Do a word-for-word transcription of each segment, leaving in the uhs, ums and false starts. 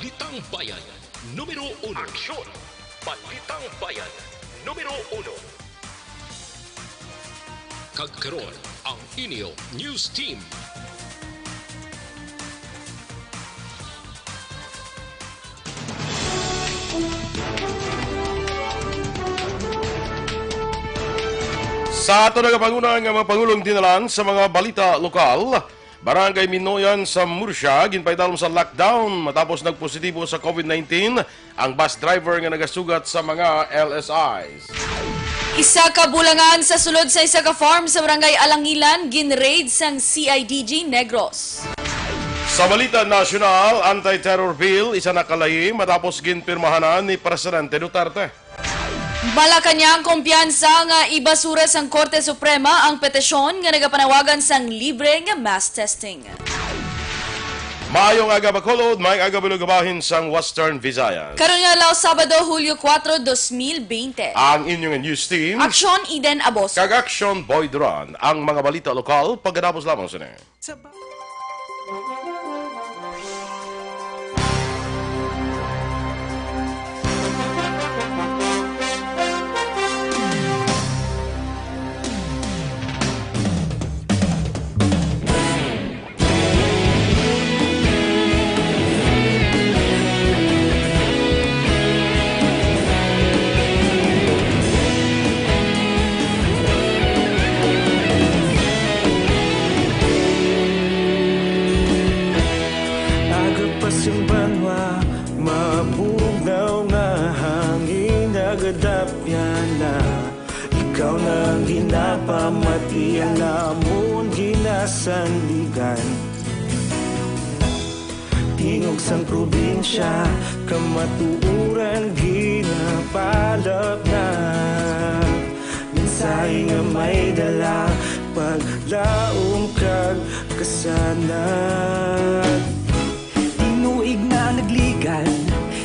Balitang Bayan, numero uno. Aksyon! Balitang Bayan, numero uno. Kag karon, ang inyo news team. Sa ato nagapanguna nga mga pangulong dinalan sa mga balita lokal, Barangay Minoyan sa Murcia ginpaidalom sa lockdown matapos nagpositibo sa covid nineteen ang bus driver nga nagasugat sa mga L S Is. Isa ka bulangan sa sulod sa isa ka farm sa Barangay Alangilan ginraid sang C I D G Negros. Sa balita nasyonal, anti-terror bill isa na ka layi matapos ginpirmahanan ni Presidente Duterte. Malacañang, kumpiyansa nga ibasura sang Korte Suprema ang petisyon nga nagapanawagan sang libre nga mass testing. Maayong aga, Bacolod, maayong aga, Bulog, bahin sang Western Visayas. Karon nga adlaw, Sabado, Hulyo kuwatro, dos mil bente. Ang inyong news team, Aksyon Eden Abos. Kag Aksyon Boy Duran. Ang mga balita lokal, pagkatapos lamang sini. Sa ba- Aga pa sing banwa, mabugnaw nga hangin nagadapya na. Ikaw na ang ginapamatian namon ginasandigan. Tingog sang probinsya, kamatuoran ginapalapnag. Mensahe nga may dala, paglaom kag kasanag. Tinuig na nagligan,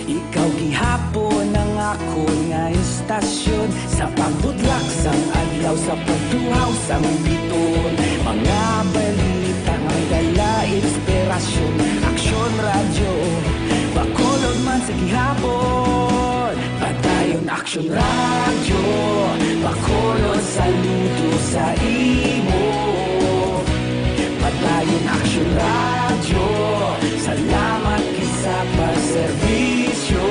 ikaw gihapon ang akon nga estasyon. Sa pagbutlak sang adlaw, sa pagtuhaw sang bituon, mga balita nga may dala inspirasyon. Aksyon Radyo Bacolod man sa gihapon. Padayon Aksyon Radyo Bacolod, saludo sa imo. Padayon Aksyon Radyo, salamat gid sa pagserbisyo.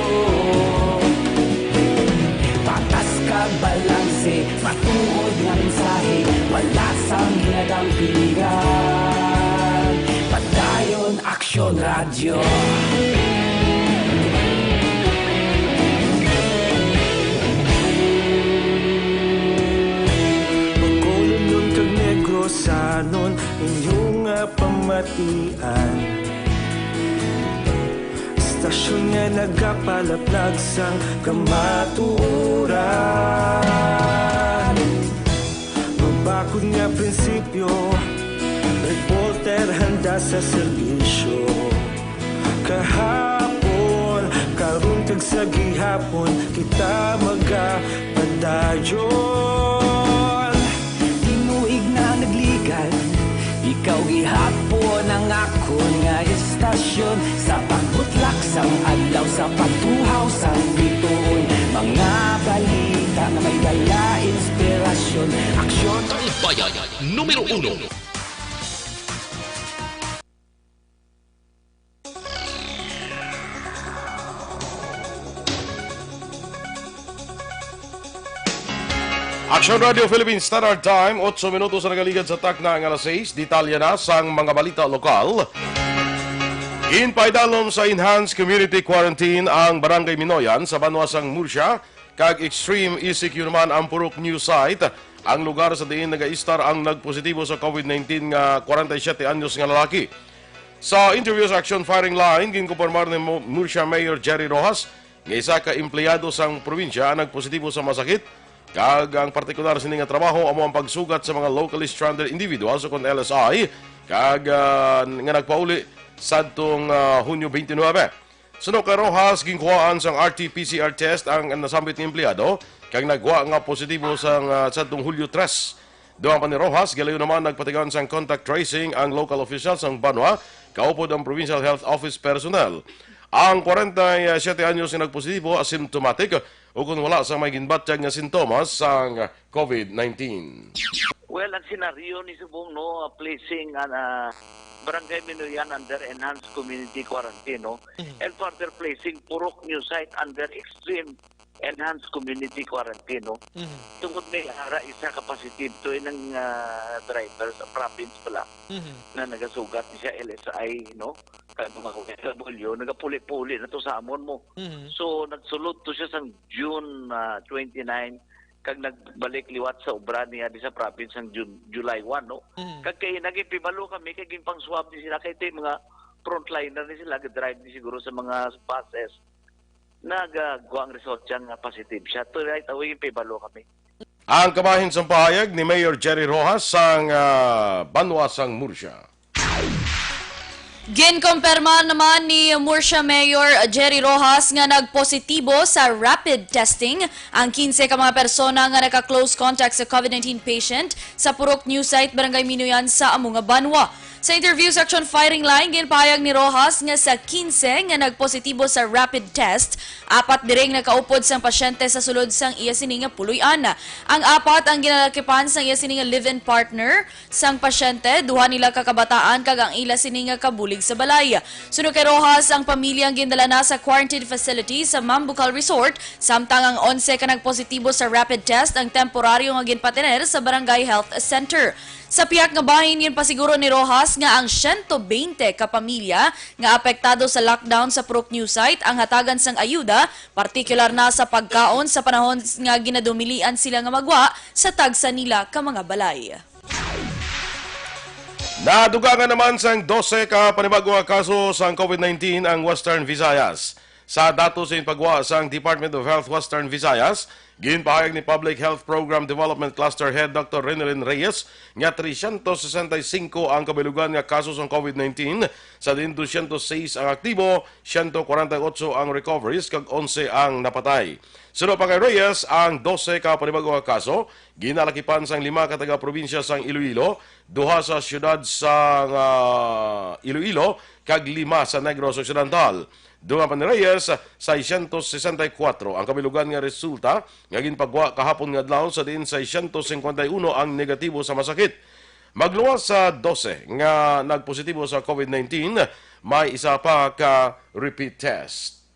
Patas kag balanse, matuod nga mensahe, wala sang ginadampigan. Padayon Aksyon Radyo. Bacolodnon kag Negrosanon, inyo nga pamatian. Estasyon nga nagapalaplag sang kamatuoran. Mabakod nga prinsipyo, reporter handa sa serbisyo. Kahapon, karon kag sa gihapon, kita magapadayon. Tinuig na nagligan, ikaw gihapon ang akon nga estasyon. Sa pagbutlak sang adlaw, sa pagtuhaw sang bituon, mga balita nga may dala inspirasyon. Aksyon. Ang bayan, numero uno. Aksyon Radio Philippines Standard Time, otso minutos ang nagaligad sa takna nga alas sais. Detalye na sang mga balita lokal. Ginpaidalom sa Enhanced Community Quarantine ang Barangay Minoyan sa banwa sang Murcia, kag Extreme E C Q naman ang Purok News Site, ang lugar sa diin nagaistar ang nagpositibo sa covid nineteen nga kwarenta y siyete anyos nga lalaki. Sa interview sa Action Firing Line, ginkumpirmar ni Mu-, Murcia Mayor Jerry Roxas nga isa ka empleyado sang probinsya ang nagpositibo sa masakit, kag ang partikular sini nga trabaho amo ang pagsugat sa mga locally stranded individuals, ukon L S I, kag, ah, nga nagpauli sadtong, ah, Hunyo twenty-nine. Suno kay Roxas, ginkuhaan sang R T P C R test ang nasambit nga empleyado, kag nagwa nga positibo sang, ah, sadtong Hulyo tres. Dugang pa ni Roxas, gilayon naman nagpatigayon sang contact tracing ang local officials sang banwa, kaupod ang Provincial Health Office personnel. Ang kwarenta y siyete anyos nga nagpositibo asymptomatic ukon wala sang may ginbatyag nga sintomas sang COVID nineteen. Well, ang senaryo ni subong, no, uh, placing an, uh, Barangay Minuyan under enhanced community quarantine, no? Mhm. And further placing Purok New Site under extreme enhanced community quarantine, no? Mhm. Tungod may ara isa ka positive to inang, ah, driver sa province pala Mhm. na nagasugat siya L S I, no? Kag mga O F W, nagapuli-puli na to sa amon mo. Mhm. So, nagsulod to siya sang June, ah, twenty-nine, kag nagbalik liwat sa obra niya di sa province sang June, July one, no? Mhm. Kag kay naging pibalo kami, kay ginpang-swab ni sila, kay tay mga frontliner ni sila, ga-drive ni siguro sa mga buses. Nagagwa ang result siya nga positive siya. To right away, pibalo kami. Ang kabahin sang pahayag ni Mayor Jerry Rojas sang, ah, banwa sang Murcia. Ginkumpirma naman ni Murcia Mayor Jerry Rojas nga nagpositibo sa rapid testing ang quince ka mga persona nga naka-close contact sa COVID nineteen patient sa Purok New Site, Barangay Minuyan sa amo nga banwa. Sa interview sa Action Firing Line, ginpahayag ni Rojas nga sa quince nga nagpositibo sa rapid test, apat diri ang nakaupod sang pasyente sa sulod sang iya sini nga puloy-an. Ang apat ang ginalakipan sang iya sini nga live-in partner sang pasyente, duha nila ka kabataan kag ang ila sini nga kabulig sa balay. Suno kay Rojas, ang pamilya ang gindala na sa quarantine facility sa Mambucal Resort, samtang ang onse ka nagpositibo sa rapid test ang temporaryo nga ginpatener sa Barangay Health Center. Sa pihak nga bahin, ginpasiguro ni Rojas nga ang siyento beinte ka pamilya nga apektado sa lockdown sa Purok New Site ang hatagan sang ayuda, partikular na sa pagkaon sa panahon nga ginadumilian sila nga magwa sa tagsa nila ka mga balay. Nadugangan naman sang dose ka panibago nga kaso sang COVID nineteen ang Western Visayas. Sa datos sa pagwa sang Department of Health Western Visayas, ginpahayag ni Public Health Program Development Cluster Head Doctor Renelyn Reyes nga trescientos sesenta y cinco ang kabilugan nga kaso sang COVID nineteen, sa diin dosyentos seis ang aktibo, siyento kwarenta y otso ang recoveries, kag onse ang napatay. Suno pa kay Reyes, ang dose ka panibago nga kaso ginalakipan sang lima ka taga-probinsya sang Iloilo, duha sa siyudad sang, ah, Iloilo, kag lima sa Negros Occidental. Dungan pa ni Reyes, seiscientos sesenta y cuatro ang kabilugan nga resulta nga ginpagwa kahapon nga adlaw, sa diin seiscientos cincuenta y uno ang negatibo sa masakit. Magluwas sa dose nga nagpositibo sa COVID nineteen, may isa pa ka repeat test.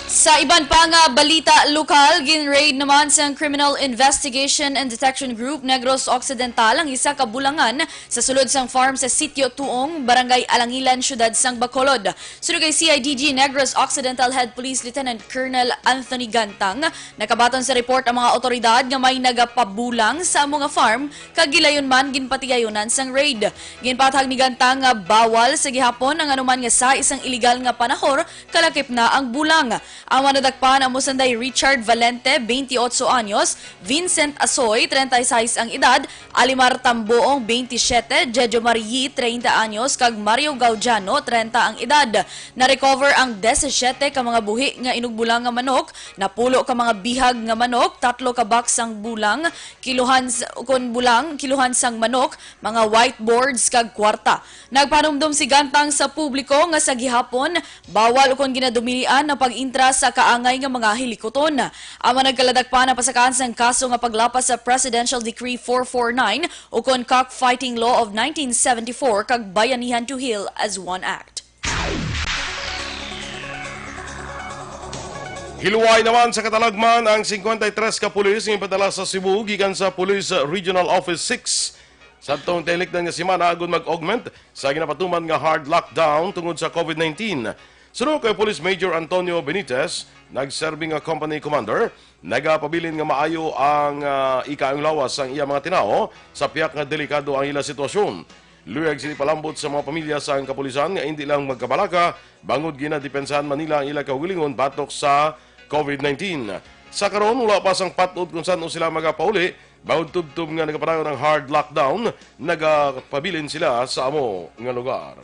Sa iban pa nga balita lokal, gin-raid naman sang Criminal Investigation and Detection Group Negros Occidental ang isa ka bulangan sa sulod sang farm sa Sitio Tuong, Barangay Alangilan, Siyudad sang Bacolod. Suno kay C I D G Negros Occidental Head Police Lieutenant Colonel Anthony Gantang, nakabaton sa report ang mga awtoridad nga may nagapabulang sa amo nga farm kag gilayon man ginpatigayunan sang raid. Ginpaathag ni Gantang nga bawal sa gihapon ang anuman nga sahi sang iligal nga panahor, kalakip na ang bulang. Ang mga nadakpan amo sanday Richard Valente, twenty-ocho anyos, Vincent Asoy, treinta y seis ang edad, Alimar Tambuong, twenty-siete, Jejo Marie, treinta anyos, kag Mario Gaudiano, treinta ang edad. Na-recover ang disisiete ka mga buhi nga inugbulang nga manok, napulo ka mga bihag nga manok, tatlo ka box sang bulang, kiluhan s-, kon bulang, kiluhan sang manok, mga whiteboards, kag kwarta. Nagpanumdom si Gantang sa publiko nga sa gihapon, bawal ukon ginadumilian ang pag-intra sa kaangay nga mga hilikuton. Ang mga nagkaladakpan ang pasakaan sang kaso nga paglapas sa Presidential Decree four four nine ukon Cockfighting Law of nineteen seventy-four kag Bayanihan to Heal as One Act. Hiluway naman sa katalagman ang cincuenta y tres ka pulis nga ipadala sa Cebu gikan sa Police Regional Office six. Sadtong tinikdan nga semana agud mag-augment sa ginapatuman nga hard lockdown tungod sa COVID nineteen. Suno kay Police Major Antonio Benitez, nagserbi nga company commander, nagapabilin nga maayo ang, ah, ikaayong lawas sang iya mga tinawo sa pihak nga delikado ang ila sitwasyon. Luyag sini palambot sa mga pamilya sang kapulisan nga indi lang magkabalaka bangod ginadepensahan man nila ang ila kaugalingon batok sa COVID nineteen. Sa karon, wala pa sang patnod kung san-o sila magapauli bangod tubtob nga nagapadayon ang hard lockdown, nagapabilin sila sa amo nga lugar.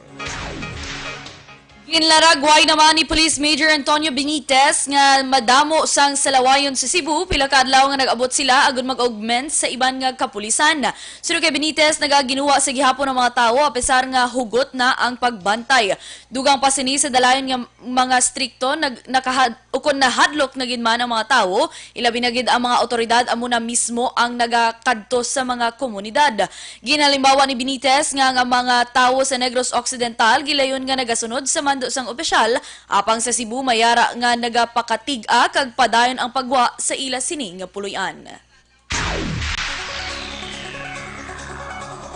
Ginlaragway naman ni Police Major Antonio Benitez nga madamo sang salawayon sa Cebu pila ka adlaw nga nag-abot sila agud mag-augment sa iban nga kapulisan. Suno kay Benitez, nagaginuwa sa gihapon ang mga tawo apesar nga hugot na ang pagbantay. Dugang pa sini sa dalayon nga mga strikto, nag nakahad ukon nahadlok na gid man ang mga tawo, ilabi na gid ang mga awtoridad amo na mismo ang nagakadto sa mga komunidad. Ginhalimbawa ni Benitez nga ang mga tawo sa Negros Occidental gilayon nga nagasunod sa mando sang opisyal, apang sa Cebu mayara nga nagapakatig-a kag padayon ang pagwa sa ila sini nga puloy-an.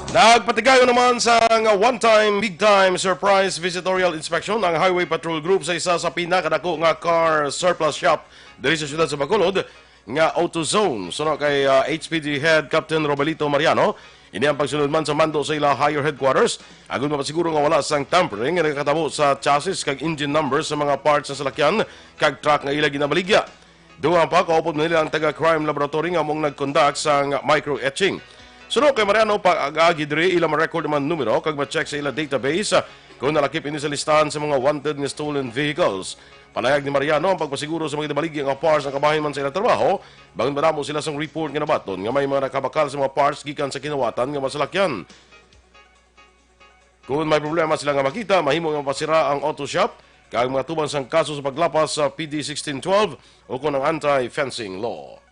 Nagpatigayon naman sang one-time, big-time surprise visitorial inspection ang Highway Patrol Group sa isa sa pinakadako nga car surplus shop diri sa siyudad sa Bacolod nga AutoZone. Suno kay, ah, H P G Head Captain Robelito Mariano, ini ang pagsunod man sa mando sa ila higher headquarters agud mapasiguro nga wala sang tampering nga nagakatabo sa chassis kag engine number sa mga parts sa salakyan kag truck nga ila ginabaligya. Dugang pa, kaupod man nila ang taga-crime laboratory nga among nag-conduct sang micro-etching. Suno kay Mariano, pag-agi diri, ila ma-record ang mga numero kag ma-check sa ila database, ah, kung nalakip ini sa listahan sa mga wanted nga stolen vehicles. Panayag ni Mariano, ang pagpasiguro sa mga ginabaligya nga parts ang kabahin man sa ila trabaho, bangod madamo sila sang report nga nabaton nga may mga nakabakal sa mga parts gikan sa kinawatan nga masalakyan. Kung may problema sila nga makita, mahimo nga mapasira ang auto shop kag mga tubang sang kaso sa paglapas sa P D sixteen twelve ukon ang anti-fencing law.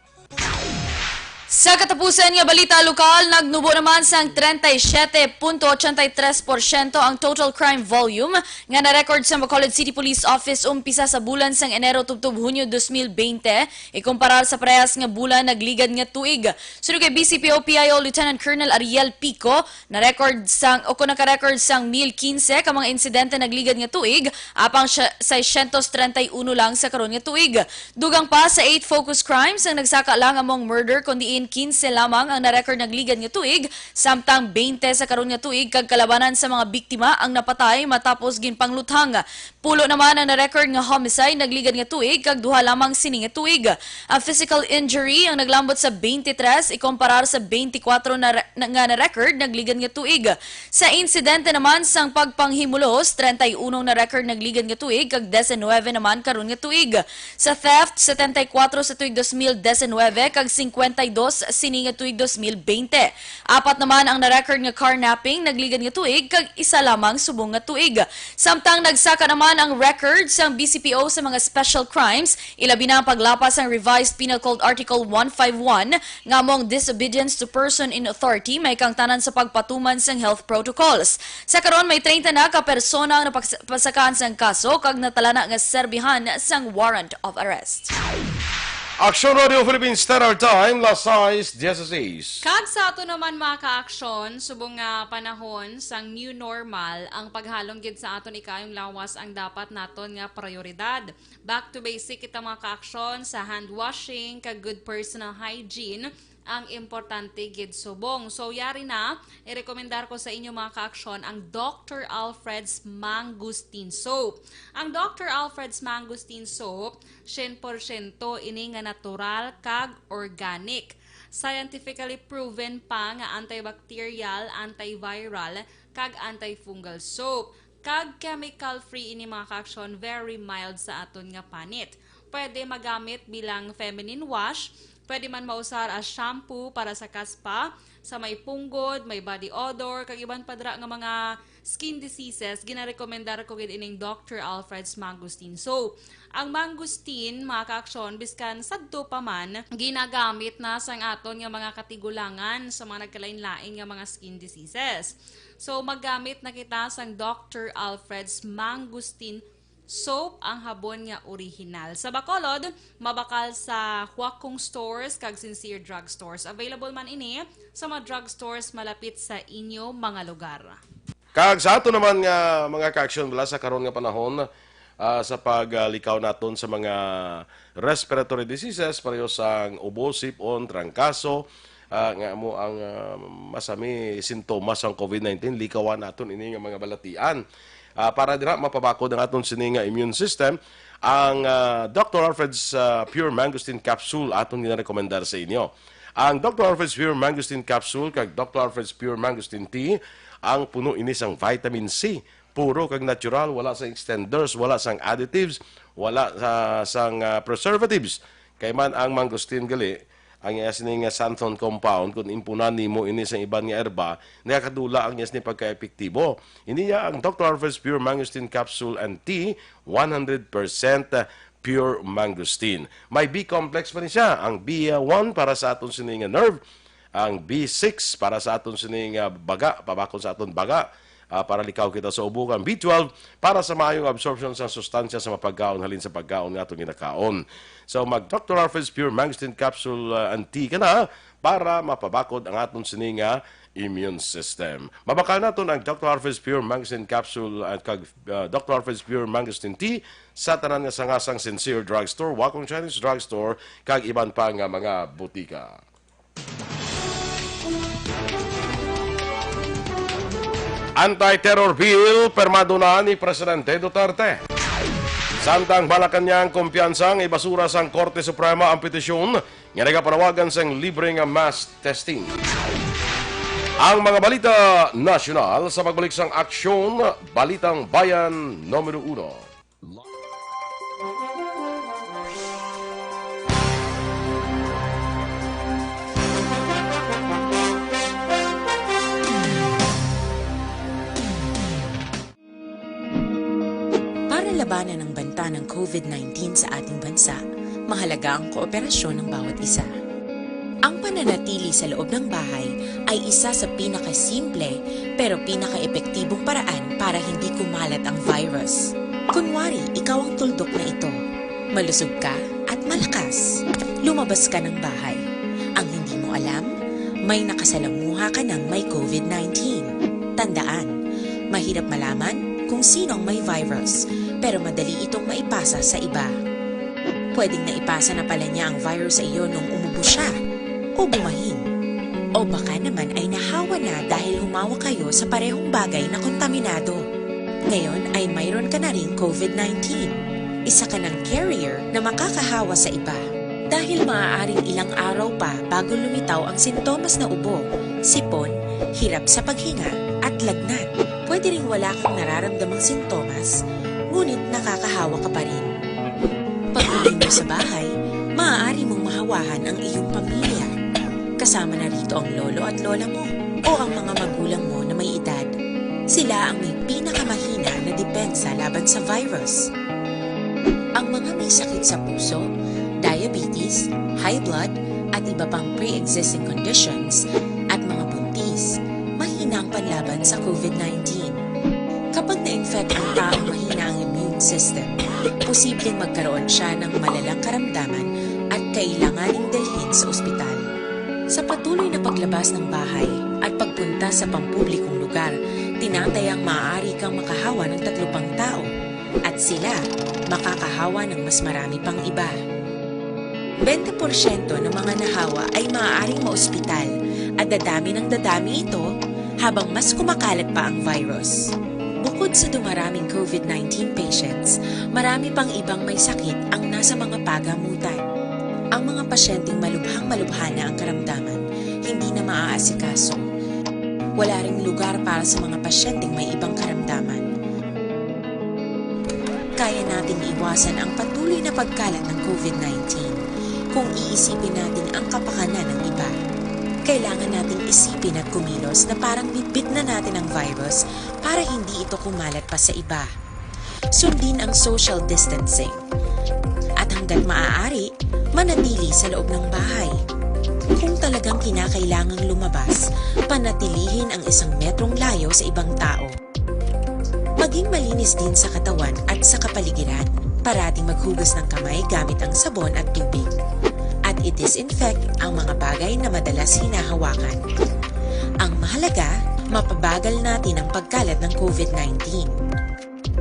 Sa katapusan nga balita lokal, nagnubo naman sang treinta y siete punto ochenta y tres porsyento ang total crime volume nga na-record sa Bacolod City Police Office umpisa sa bulan sang Enero tubtob Hunyo dos mil bente, ikumparar sa parehas nga bulan nagligad nga tuig. Suno kay B C P O P I O Lieutenant Colonel Ariel Pico, na-record sang, o kung naka-record sang mil quince ka mga insidente nagligad nga tuig, apang siya, seiscientos treinta y uno lang sa karon nga tuig. Dugang pa, sa eight focus crimes ang nagsaka lang among murder, kun diin quince lamang ang na-record nagligad nga tuig, samtang bente sa karon nga tuig kag kalabanan sa mga biktima ang napatay matapos ginpangluthang. Pulo naman ang na-record nga homicide nagligad nga tuig kag duha lamang sini nga tuig. Ang physical injury ang naglambot sa twenty-three ikomparar sa twenty-four na re-, na, nga na-record nagligad nga tuig. Sa insidente naman sang pagpanghimulos, treinta y uno na-record nagligad nga tuig kag diecinuebe naman karon nga tuig. Sa theft, setenta y cuatro sa tuig dos mil diecinuebe kag cincuenta y dos sini nga tuig dos mil veinte. Apat naman ang na-record nga carnapping nagligad nga tuig kag isa lamang subong nga tuig. Samtang nagsaka naman ang record sang B C P O sa mga special crimes, ilabi na ang paglapas sang Revised Penal Code Article one five one, nga among disobedience to person in authority, may kaangtanan sa pagpatuman sang health protocols. Sa karon, may treinta na ka persona ang napasakaan sang kaso kag natalana nga serbihan sang warrant of arrest. Aksyon Radio Philippines Standard Time, las sais dieciséis. Kag sa ato naman, mga kaaksyon, subong nga panahon sang new normal, ang paghalong gid sa aton ikaayong lawas ang dapat naton nga prioridad. Back to basic kita, mga kaaksyon, sa hand washing kag good personal hygiene ang importante gid subong. So, yari na, irekomendar ko sa inyo, mga kaaksyon, ang Doctor Alfred's Mangosteen Soap. Ang Doctor Alfred's Mangosteen Soap, syen porsyento ini nga natural kag organic. Scientifically proven pa nga antibacterial, antiviral, kag antifungal soap. Kag chemical-free ini, mga kaaksyon, very mild sa aton nga panit. Pwede magamit bilang feminine wash, pwede man mausar as shampoo para sa kaspa, sa may punggod, may body odor, kag iban pa dira nga mga skin diseases, ginarekomendar ko gid ining Doctor Alfred's Mangosteen. So, ang mangosteen, mga kaaksyon, biskan sadto pa man, ginagamit na sang aton nga mga katigulangan sa mga nagkalain-lain nga mga skin diseases. So, magamit na kita sang Doctor Alfred's Mangosteen Soap, ang habon nga orihinal. Sa Bacolod, mabakal sa Huakong Stores kag Sincere Drug Stores. Available man ini sa mga drug stores malapit sa inyo mga lugar. Kag sa ato naman nga mga kaaksyon, bala, sa karon nga panahon, ah, sa paglikaw naton sa mga respiratory diseases, pareho sang ubo, sipon, trangkaso, ah, nga amo ang, ah, masami sintomas sang COVID nineteen, likawan naton ini nga mga balatian. Ah, para dira mapabakod ang aton sini nga immune system, ang, ah, Doctor Alfred's, ah, Pure Mangosteen Capsule aton ginarekomendar sa inyo. Ang Doctor Alfred's Pure Mangosteen Capsule kag Doctor Alfred's Pure Mangosteen Tea ang puno ini sang vitamin C, puro kag natural, wala sang extenders, wala sang additives, wala sa, sang, ah, preservatives. Kay man ang mangosteen gali, ang iya sini nga xanthone compound, kung impunan nimo ini sa iban nga herba, nakakadula ang iya sini pagka-epektibo. Ini ya ang Doctor Harvest Pure Mangosteen Capsule and Tea, one hundred percent pure mangosteen. May B complex pa ni siya, ang B one para sa aton sini nga nerve, ang B six para sa aton sini nga baga, pabakod sa aton baga, ah, para likaw kita sa ubo, ang B twelve para sa maayong absorption sa sustansya sa mapagkaon halin sa pagkaon nga aton ginakaon. So, mag Doctor Alfred's Pure Mangosteen Capsule, ah, and Tea ka na para mapabakod ang aton sini nga immune system. Mabakal naton ang Doctor Alfred's Pure Mangosteen Capsule at kag, ah, Doctor Alfred's Pure Mangosteen Tea sa tanan nga sangasang Sincere Drugstore, Wakong Chinese Drugstore, kag iban pa nga mga butika. Anti-terror bill, pirmado na ni Presidente Duterte. Samtang Malacañang, kumpiyansa nga ibasura sang Korte Suprema ang petisyon nga nagapanawagan sang libre nga mass testing. Ang mga balita nasyonal sa pagbalik sang Aksyon, Balitang Bayan numero uno. Para labanan ang banta ng COVID nineteen sa ating bansa, mahalaga ang kooperasyon ng bawat isa. Ang pananatili sa loob ng bahay ay isa sa pinakasimple pero pinakaepektibong paraan para hindi kumalat ang virus. Kunwari, ikaw ang tuldok na ito. Malusog ka at malakas. Lumabas ka ng bahay. Ang hindi mo alam, may nakasalamuha ka ng may COVID nineteen. Tandaan, mahirap malaman kung sino ang may virus, pero madali itong maipasa sa iba. Pwedeng naipasa na pala niya ang virus sa iyo nung umubo siya o bumahin. O baka naman ay nahawa na dahil humawak kayo sa parehong bagay na kontaminado. Ngayon ay mayroon ka na ring COVID nineteen. Isa ka ng carrier na makakahawa sa iba. Dahil maaaring ilang araw pa bago lumitaw ang sintomas na ubo, sipon, hirap sa paghinga, at lagnat. Pwede ring wala kang nararamdamang sintomas, ngunit nakakahawa ka pa rin. Pag-uwi mo sa bahay, maaari mong mahawahan ang iyong pamilya. Kasama na rito ang lolo at lola mo o ang mga magulang mo na may edad. Sila ang may pinakamahina na depensa laban sa virus. Ang mga may sakit sa puso, diabetes, high blood, at iba pang pre-existing conditions, at mga buntis, mahina ang panlaban sa COVID nineteen. Kapag na-infect ang taong mahina ang immune system, posibleng magkaroon siya ng malalang karamdaman at kailanganing dalhin sa ospital. Sa patuloy na paglabas ng bahay at pagpunta sa pampublikong lugar, tinatayang maaari kang makahawa ng tatlo pang tao, at sila makakahawa ng mas marami pang iba. Bente porsyento ng mga nahawa ay maaaring maospital, at dadami ng dadami ito habang mas kumakalat pa ang virus. Bukod sa dumaraming COVID nineteen patients, marami pang ibang may sakit ang nasa mga pagamutan. Ang mga pasyenteng malubhang-malubha na ang karamdaman, hindi na maaasikaso. Wala ring lugar para sa mga pasyenteng may ibang karamdaman. Kaya nating iwasan ang patuloy na pagkalat ng COVID nineteen kung iisipin natin ang kapakanan ng iba. Kailangan nating isipin at kumilos na parang bitbit na natin ang virus para hindi ito kumalat pa sa iba. Sundin ang social distancing. At hanggat maaari, manatili sa loob ng bahay. Kung talagang kinakailangang lumabas, panatilihin ang isang metrong layo sa ibang tao. Maging malinis din sa katawan at sa kapaligiran. Parating maghugas ng kamay gamit ang sabon at tubig. At i-disinfect ang mga bagay na madalas hinahawakan. Ang mahalaga, mapabagal natin ang pagkalat ng COVID nineteen.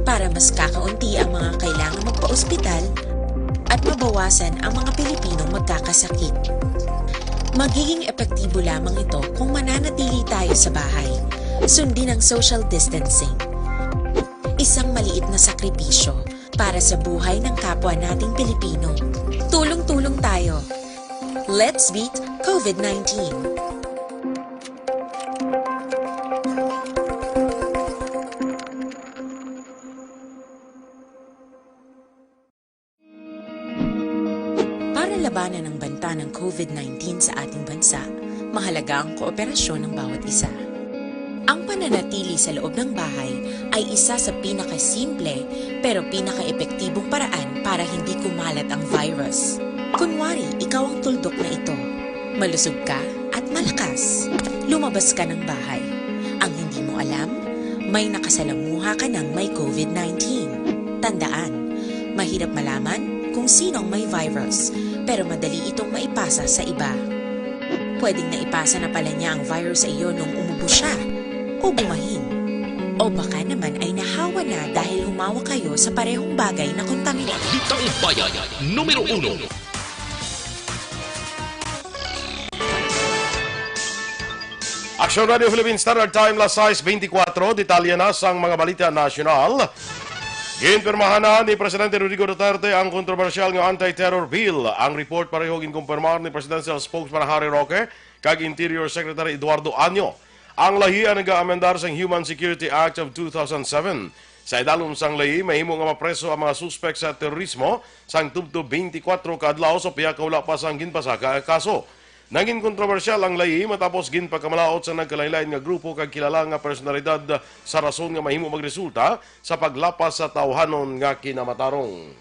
Para mas kakaunti ang mga kailangang magpa-ospital at mabawasan ang mga Pilipinong magkakasakit. Magiging epektibo lamang ito kung mananatili tayo sa bahay. Sundin ang social distancing. Isang maliit na sakripisyo para sa buhay ng kapwa nating Pilipino. Tulong-tulong tayo. Let's beat COVID nineteen. labanan ang banta ng COVID nineteen sa ating bansa, mahalaga ang kooperasyon ng bawat isa. Ang pananatili sa loob ng bahay ay isa sa pinakasimple pero pinakaepektibong paraan para hindi kumalat ang virus. Kunwari, ikaw ang tuldok na ito. Malusog ka at malakas. Lumabas ka ng bahay. Ang hindi mo alam, may nakasalamuha ka ng may COVID nineteen. Tandaan, mahirap malaman kung sino ang may virus, pero madali itong maipasa sa iba. Pwedeng naipasa na pala niya ang virus sa iyo nung umubo siya o bumahin. O baka naman ay nahawa na dahil humawak kayo sa parehong bagay na kontaminado. Balitang Bayan, numero uno. Action Radio Philippine Standard Time, las sais beintikwatro. Detalye na sang mga balita nasyonal. Ginpirmahan na ni Presidente Rodrigo Duterte ang kontrobersyal nga anti-terror bill. Ang report pareho ginkumpirmar ni Presidential Spokesman Harry Roque kag Interior Secretary Eduardo Año. Ang lahi ang nag-aamendar sang Human Security Act of two thousand seven. Sa idalom sang lahi, mahimo nga mapreso ang mga suspek sa terorismo sang tubtob beintikwatro ka adlaw sa pihak nga wala pa sang ginpasaka nga kaso. Nangin kontrobersyal ang lahi matapos ginpakamalaut sa nagkalainlain nga grupo kag kilala nga personalidad sa rason nga mahimo magresulta sa paglapas sa tawhanon nga kinamatarong.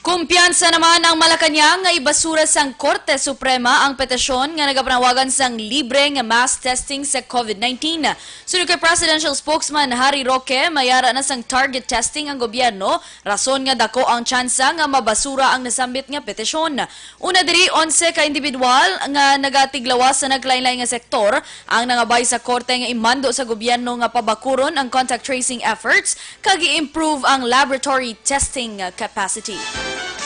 Kumpiyansa naman ang Malacañang nga ibasura sang Korte Suprema ang petisyon nga nagapanawagan sang libre nga mass testing sa COVID nineteen. Suno kay Presidential Spokesman Harry Roque, mayara na sang target testing ang gobyerno, rason nga dako ang tsansa nga mabasura ang nasambit nga petisyon. Una diri, onse ka individual nga nagatiglawas sa naglain-lain nga sektor ang nangabay sa korte nga imando sa gobyerno nga pabakuron ang contact tracing efforts kag i-improve ang laboratory testing capacity.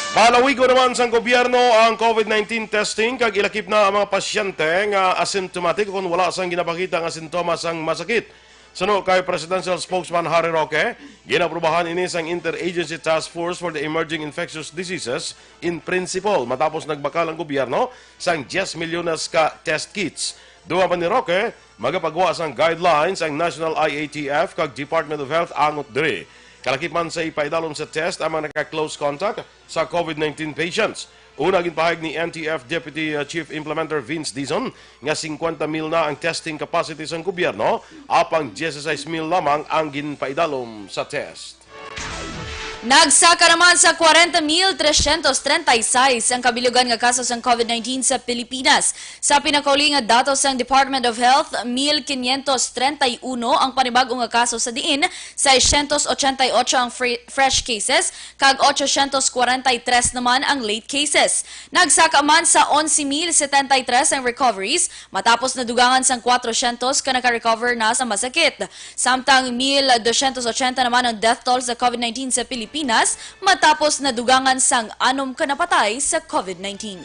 Palawigon naman sang gobyerno ang COVID nineteen testing kag ilakip na ang mga pasyente nga asymptomatic kon wala sang ginapakita nga sintomas sang masakit. Suno kay Presidential Spokesman Harry Roque, ginaprubahan ini sang Interagency Task Force for the Emerging Infectious Diseases in principle matapos nagbakal ang gobyerno sang diyes milyones ka test kits. Dungan pa ni Roque, magapagwa sang guidelines ang National I A T F kag Department of Health angot diri. Kalakip man sa ipaidalom sa test ang mga naka-close contact sa COVID nineteen patients. Una, ginpahayag ni N T F Deputy uh, Chief Implementer Vince Dizon nga singkwenta mil na ang testing capacity sang gobyerno, apang diyesisais mil lamang ang ginpaidalom sa test. Nagsaka naman sa kwarenta mil tresyentos trenta y seis ang kabilugan nga kaso sang COVID nineteen sa Pilipinas. Sa pinakauli nga datos sang Department of Health, mil quinientos treinta y uno ang panibag-o nga kaso sa diin seiscientos ochenta y ocho ang fre- fresh cases kag ochocientos kwarenta y tres naman ang late cases. Nagsaka man sa onse mil setenta y tres ang recoveries matapos nadugangan sang kwatrocientos ka naka-recover na sa masakit. Samtang mil doscientos ochenta naman ang death toll sa COVID nineteen sa Pilipinas matapos nadugangan sang anom ka napatay sa COVID nineteen.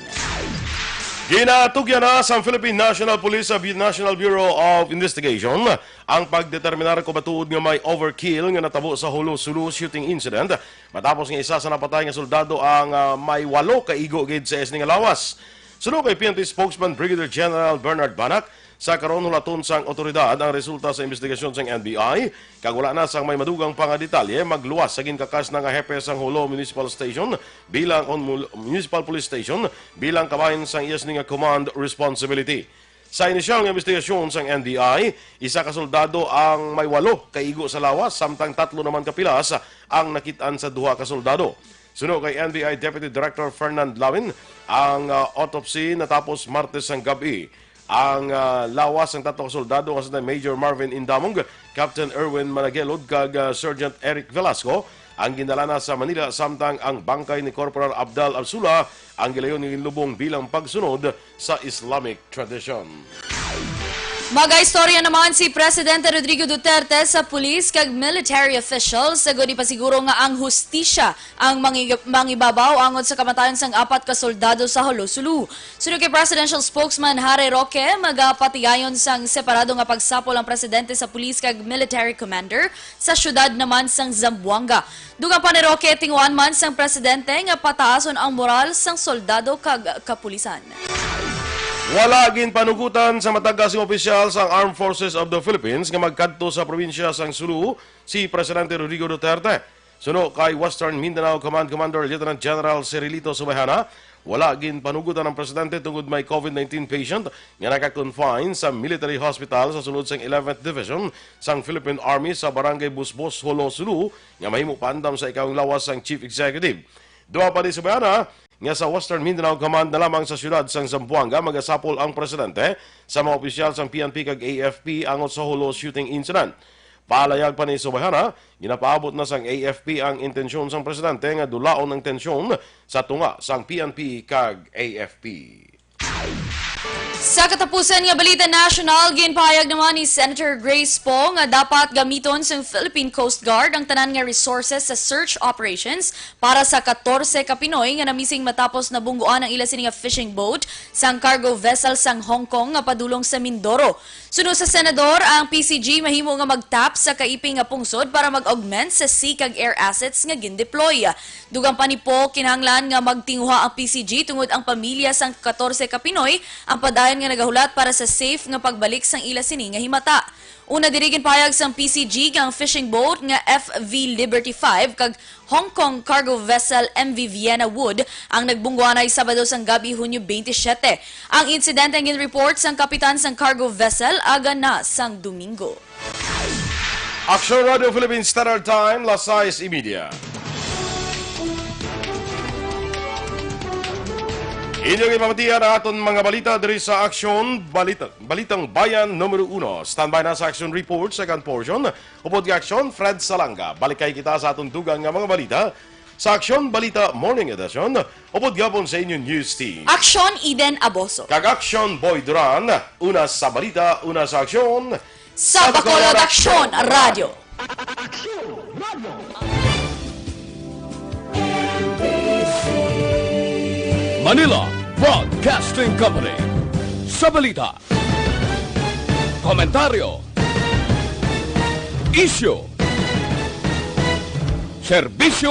Ginatugyan na sang Philippine National Police sa Bu- National Bureau of Investigation ang pagdeterminar kung matuod nga may overkill nga natabo sa Jolo Sulu shooting incident matapos nga isa sa napatay nga soldado ang ah, may walo ka igo gid sa iya sini nga lawas. Suno kay P N P spokesman Brigadier General Bernard Banac, sa karon hulaton sang awtoridad ang resulta sa imbestigasyon sang N B I, kag wala na sang may madugang pa nga detalye magluwas sa ginkakas na nga hepe sang Jolo Municipal Station bilang on Mul- Municipal Police Station bilang kabahin sang iya sini nga command responsibility. Sa inisyal nga imbestigasyon sang N B I, isa ka soldado ang may walo ka igo sa lawas, samtang tatlo naman ka pilas ang nakit-an sa duha ka soldado. Suno kay N B I Deputy Director Fernand Lawin, ang ah, autopsy natapos Martes sang gab-i. Ang ah, lawas sang tatlo ka soldado nga sila Major Marvin Indamog, Captain Erwin Managelod kag ah, Sergeant Eric Velasco ang gindala na sa Manila, samtang ang bangkay ni Corporal Abdal Absula ang gilayon nga ginlubong bilang pagsunod sa Islamic tradition. Magaistorya naman si Presidente Rodrigo Duterte sa pulis kag military officials sa guni pasiguro nga ang hustisya ang mangi- mangibabaw angon sa kamatayon sang apat ka soldado sa Jolo Sulu. Suno kay Presidential Spokesman Harry Roque, magapatigayon sang separado nga pagsapol ang presidente sa pulis kag military commander sa syudad naman sang Zamboanga. Dugang pa ni Roque, tinguhaan man sang presidente nga pataason ang moral sang soldado kag kapulisan. Wala ginpanugutan sa matag-as nga opisyal sang Armed Forces of the Philippines nga magkadto sa probinsya sang Sulu si Presidente Rodrigo Duterte. Suno kay Western Mindanao Command Commander Lieutenant General Cirilito Subahana, wala ginpanugutan ang presidente tungod may COVID nineteen patient nga naka-confine sa military hospital sa sulod sang eleventh Division sang Philippine Army sa Barangay Busbos, Jolo, Sulu, nga mahimo paandam sa ikawang lawas sang Chief Executive. Duha pa ni Subahana nga sa Western Mindanao Command na lamang sa siyudad sang Zamboanga magasapol ang presidente sa mga opisyal sang P N P kag A F P angot sa Jolo shooting incident. Palayag pa ni Subahana, ginapaabot na sang A F P ang intensyon sang presidente nga dulaon ang tensyon sa tunga sang P N P kag A F P. Sa katapusan nga balita nasyonal, ginpahayag naman ni Senator Grace Poe nga dapat gamiton sang Philippine Coast Guard ang tanan nga resources sa search operations para sa katorse ka Pinoy nga namising matapos nabungguan ang ila sini nga fishing boat sang cargo vessel sang Hong Kong nga padulong sa Mindoro. Suno sa senador, ang P C G mahimo nga mag-tap sa kaiping nga pungsod para mag-augment sa sea kag air assets nga gindeploy. Dugang pa ni Poe, kinahanglan nga magtinguha ang P C G tungod ang pamilya sang katorse ka Pinoy ang padayon nga nagahulat para sa safe nga pagbalik sang ila sini nga himata. Una diri, ginpahayag sang P C G nga ang fishing boat nga F V Liberty five kag Hong Kong cargo vessel M V Vienna Wood ang nagbungguanay Sabado sang gabi, Hunyo twenty-seven. Ang insidente ang gin-report sang kapitan sang cargo vessel aga na sang Domingo. Aksyon Radio Philippine Standard Time, las sais y media. Inyo ipamatian ang aton mga balita diri sa Aksyon, Balita, Balitang Bayan numero uno. Standby na sa Aksyon Report, second portion. Upod kay Aksyon, Fred Salanga. Balik kay kita sa aton dugang nga mga balita sa Aksyon Balita Morning Edition. Upod gapon sa inyo news team. Aksyon Eden Aboso. Kag Aksyon Boy Duran. Una sa balita, una sa aksyon. Sa Bacolod Aksyon Radio. Manila Broadcasting Company. Sa balita, komentaryo, isyu, serbisyo